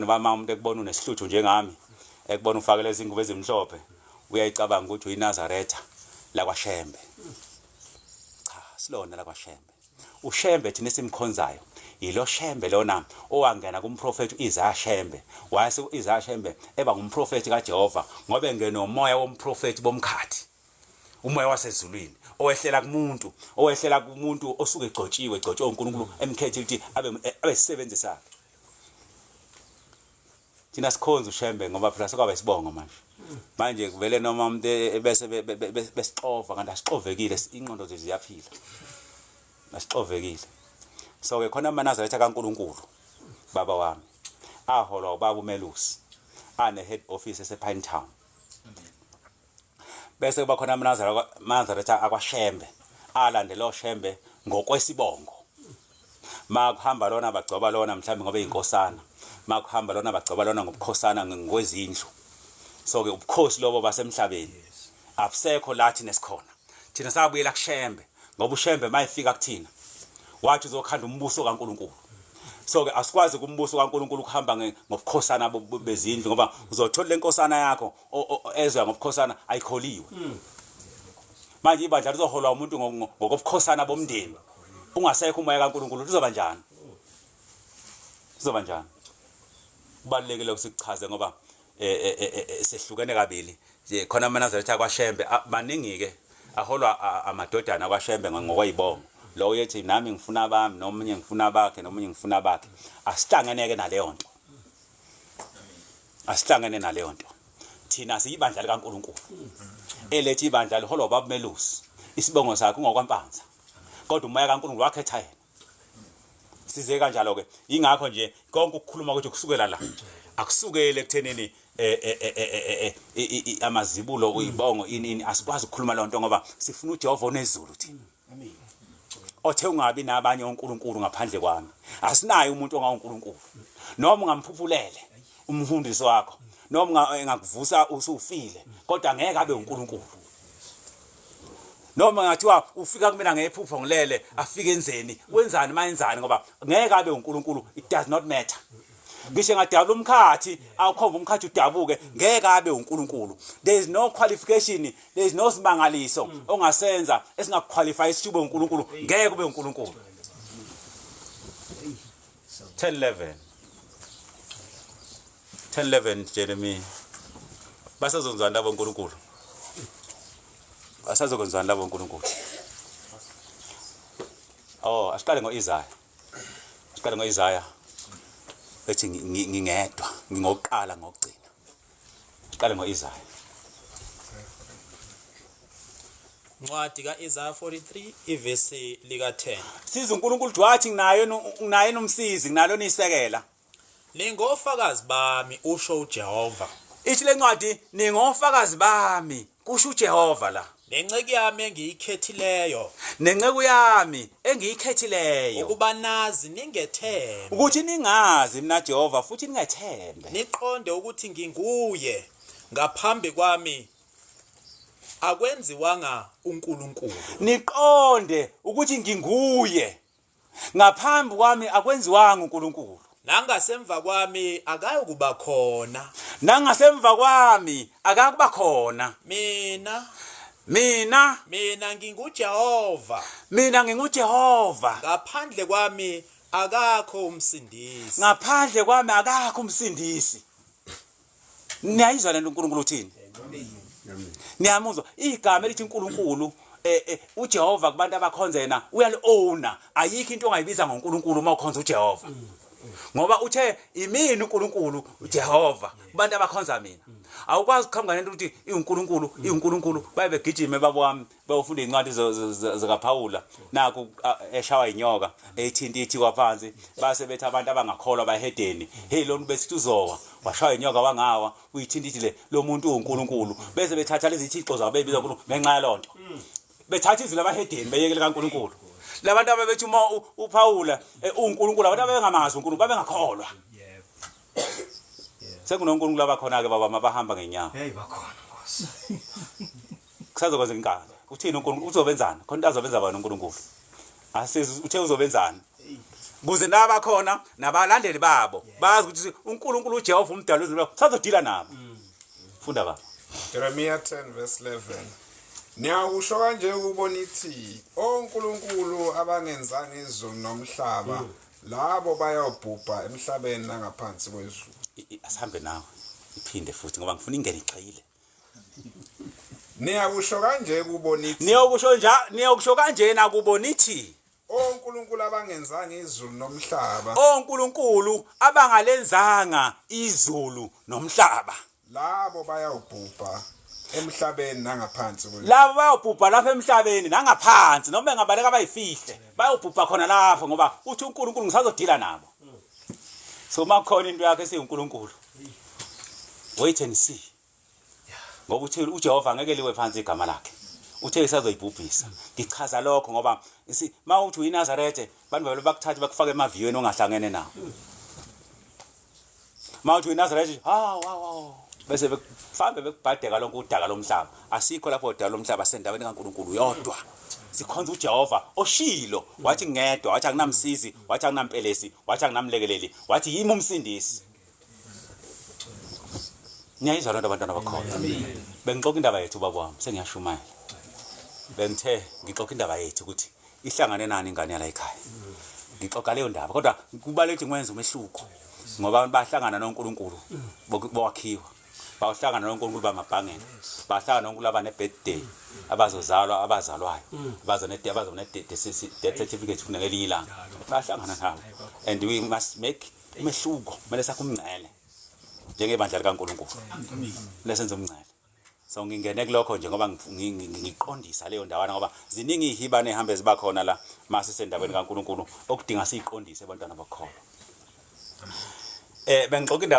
Noma umuntu ekubona unesihluthu njengami, ekubona ufake lezi ngubo ezimhlophe, uyayicabanga ukuthi uyiNazaretha lakwaShembe. Cha, silona lakwaShembe. UShembe thina esimkhonzayo yilo Shembe lona owangena kumprofethi uIsaya Shembe. Wayese uIsaya Shembe eba ngumprofethi kaJehova ngoba engenomoya womprofethi bomkhathi. Umoya wasezulwini owehlela kumuntu, owehlela kumuntu osuke egcotshiwe, egcotshwe uNkulunkulu emkhethile ukuthi abe abe isisebenzi sakhe. Thina sikhonza uShembe ngoba phela sekwaba isibongo manje. Manje kuvele noma umuntu bese besixova kanti asixovekile inqondo zethu ziyaphila. Asixovekile. So ke khona amaNazaretha kaNkuluNkulu baba wami aholwa ubaba uMelusi ane head office ese Pine Town. Bese kuba khona amaNazaretha akwaShembe alandela oShembe ngokwesibongo. Makuhamba lona bagcoba lona mhlawumbe ngoba iyinkosana. Makuhamba lona bagcoba lona ngobukhosana ngokwezindlu. So ke ubukhosi lobo basemhlabeni abusekho la thina esikhona. Thina sabuyela kuShembe ngoba uShembe mayefika kuthina wathi uzokhanda umbuso kaNkuluNkulu. So ke asikwazi kumbuso kaNkuluNkulu ukuhamba ngobukhosana bezindlu ngoba uzothola lenkosana yakho ezwa ngobukhosana ayikholiwe. Manje ibandla lizoholwa umuntu ngokobukhosana bomndeni. Ungasekho umoya kaNkuluNkulu lizoba njani? Lizoba njani? Kubalulekile ukuthi sikuchaze ngoba eh, eh, eh, sehlukene kabili. Khona amaNazaretha kwaShembe maningi ke aholwa amadodana kwaShembe ngokweyibongo. Lo uyethi nami ngifuna abami nomunye ngifuna abakhe nomunye ngifuna abakhe. Asihlangeneke naleyo nto. Asihlangene naleyo nto. Thina siyibandla likaNkulunkulu. Elethu ibandla liholwa ubaba uMelusi. Isibongo sakhe ungokwaMpanza. Kodwa umoya kaNkulunkulu wakhetha yena. Size kanjalo ke. Ingakho nje konke ukukhuluma kwethu kusukela la. Akusukele ekuthenini eh, eh, eh, amazibulo uyibongo ini ini asikwazi ukukhuluma lonto ngoba sifuna uJehova onezulu thina. Othe ungabi nabanye onkulunkulu ngaphandle kwami. Asinaye umuntu ongawunkulunkulu. Noma ungamphuphulele umfundisi wakho, noma engakuvusa usufile, kodwa ngeke abe uNkulunkulu. Noma ngathiwa ufika kumina ngephupho ngilele, afike enzeni, wenzani mayenzani ngoba ngeke abe uNkulunkulu, it does not matter. Ngisho engadabula umkhathi, awukhomba umkhathi udabuke, ngeke abe uNkulunkulu. There is no qualification, there is no simangaliso ongasenza esingakuqualify isithi ube uNkulunkulu, ngeke ube uNkulunkulu. 10:11 10:11 Jeremy basazonzani labo uNkulunkulu basazokwenzani labo uNkulunkulu Oh asiqale ngoIsaya asiqale ngoIsaya ethi ngingedwa ngingokuqala ngokugcina siqale ngoIsaya Ncwadi kaIsaya 43 ivesi lika 10. Siza uNkulunkulu wathi nginaye nginaye nomsizi nginalo nisekela. Ningofakazi bami usho uJehova. Ithi lencwadi ningofakazi bami kusho uJehova la. Nenceku yami engiyikhethileyo. Nenceku yami engiyikhethileyo. Ukuba nazi ningethembe. Ukuthi ningazi mina Jehova futhi ningethembe. Niqonde ukuthi nginguye ngaphambi kwami akwenziwanga uNkulunkulu. Niqonde ukuthi nginguye ngaphambi kwami akwenziwanga uNkulunkulu. Nangasemva kwami akayukuba khona. Nangasemva kwami akakuba khona. Mina Mina mina nginguJehova. Mina nginguJehova. Ngaphandle kwami akakho umsindisi. Ngaphandle kwami akakho umsindisi. Niyayizwa lento uNkulunkulu uthini? Niyamuzwa igama elithi uNkulunkulu eh, eh uJehova kubantu abakhonza yena uyali-owner ayikho into ongayibiza ngoNkulunkulu uma ukhonza uJehova ngoba uthe imini uNkulunkulu uJehova kubantu abakhonza mina awukwazi ukuqhamuka nento ukuthi iwuNkulunkulu iwuNkulunkulu baye begijime baba wami bayofunda iy'ncwadi zikaPhawula nakhu eshawa inyoka eyithinta ithikwa phansi base bethi abantu abangakholwa bahedeni hey lona besithi uzowa washawa inyoka wangawa uyithinta ithi le lo muntu uwuNkulunkulu bese bethatha lezi thixo zabo beyibiza uNkulunkulu ngenxa yalonto bethatha izwi labahedeni beyekele kaNkulunkulu labantu ababethi uma uPhawula eh, uNkulunkulu abantu abengamazi uNkulunkulu babengakholwa sekunoNkulunkulu abakhona ke baba mabahamba ngenyawo hey bakhona nkosi kusazokwenzeka inkani uthini uNkulunkulu uzobenzani khona into azobenza bani uNkulunkulu asizi uthe uzobenzani Kuze nabakhona nabalandeli babo bazi ukuthi uNkulunkulu uJehova umdali wezulu sazodila nabo. Funda baba. Jeremiah 10 verse 11. Niyakusho kanje kubo nithi, onkulunkulu abangenzanga izulu nomhlaba, labo bayobhubha emhlabeni nangaphansi kwezulu. Asihambe nawe iphinde futhi ngoba ngifuna ingene igxile. Niyakusho kanje kubo nithi, Niyokusho nja niyokusho kanjena kubo nithi, onkulunkulu abangenzanga izulu nomhlaba, onkulunkulu abangalenzanga izulu nomhlaba, labo bayawubhubha emhlabeni nangaphansi kwezulu. Labo bayobhubha lapha emhlabeni nangaphansi, noma bengabaleka bayifihle, bayobhubha khona lapho, ngoba uthi uNkulunkulu ngisazodila nabo. So makhona into yakhe esiyiNkulunkulu, wait and see, ngoba uthe uJehova ngeke liwe phansi igama lakhe, uthe isazoyibhubhisa. Ngichaza lokho ngoba mawuthi uyiNazarethe, bantu vele bakuthathe bakufake emaviyweni ongahlangene nawo. Mawuthi uyiNazarethe, ha wa wa, bese bekufambe bekubhadeka lonke udaka lomhlaba. Asikho lapho udaka lomhlaba, sendaweni kaNkulunkulu yodwa. Sikhonza uJehova oshilo wathi ngedwa, wathi akunamsizi, wathi akunampelesi, wathi akunamlekeleli, wathi yimi umsindisi. Niyayizwa lento abantwana bakhona? Bengixoxa indaba yethu baba wami, sengiyashumayela. Bengithe ngixoxa indaba yethu ukuthi ihlangane nani ingane yala ekhaya. Ngixoxa leyo ndaba kodwa kubalulekile ngwenza umehluko ngoba abantu bahlangana noNkulunkulu bokwakhiwa, bawuhlangana noNkulunkulu bamabhangela, bahlangana noNkulunkulu abane-birthday, abazozalwa, abazalwayo, abazo ne-death certificate funa ngelinye ilanga, bahlangana nabo. And we must make umehluko, kumele sakhe umngcele njengebandla likaNkulunkulu, kumele senze umngcele. So ngingene kulokho nje ngoba ngiqondisa leyo ndawana, ngoba ziningi iy'hibane ey'hambe ziba khona la masisendaweni kaNkulunkulu okudinga siyiqondise abantwana bakholwa. Bengixoxa indaba.